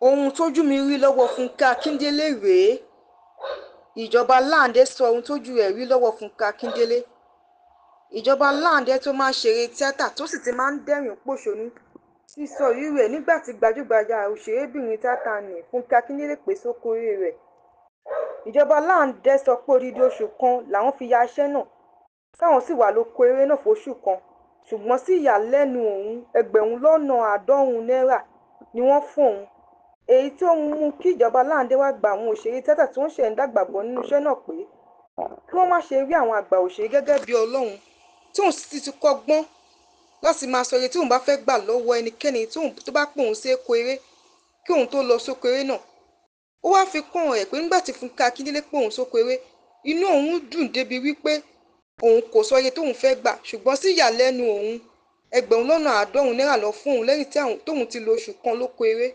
Ohun tójú mi rí lọ́wọ́ Fúnkẹ́ Akíndélé rèé. Ìjọba Láǹdé sọ ohun tójú ẹ̀ rí lọ́wọ́ Fúnkẹ́ Akíndélé. Ìjọba Láǹdé tó máa ń ṣeré tíátà tó sì ti máa ń dẹ́rìn-ín-pọ̀ṣónú ti sọ ìrírí ẹ̀ nígbà tí gbajúgbajà òṣèrébìnrin tíátà nni Fúnkẹ́ Akíndélé pè é sóko eré rẹ̀. Ìjọba Láǹdé sọ pé odidi oṣù kan làwọn fi ya iṣẹ́ náà, táwọn sì wà lóko eré náà fóṣù kan, ṣùgbọ́n sí ìyàlẹ́nu òun, 190,000 náírà ni wọ́n fún òun, èyí tó mú kí ìjọba Láǹdé wá gba àwọn òṣèré tíátà tó ṣẹ̀ ń dàgbà bọ̀ nínú iṣẹ́ náà pé kí wọ́n má ṣe rí àwọn àgbà òṣèré gẹ́gẹ́ bíi Ọlọ́run, tóun sì ti kọ́gbọ́n láti máa sọ iye tóun bá fẹ́ gbà lọ́wọ́ ẹnikẹ́ni tó bá pè òun sí oko eré kí òun tó lọ sóko eré náà. Ó wáá fi kún ọ̀rọ̀ ẹ̀ pé nígbà tí Fúnkẹ́ Akíndélé pé òun sóko eré, inú òun dùn débi wípé òun kò sọ iye tóun fẹ́ gbà, ṣùgbọ́n sí ìyàlẹ́nu òun, 190,000 náírà ló fún òun lẹ́yìn tóun ti lo oṣù kan lóko eré.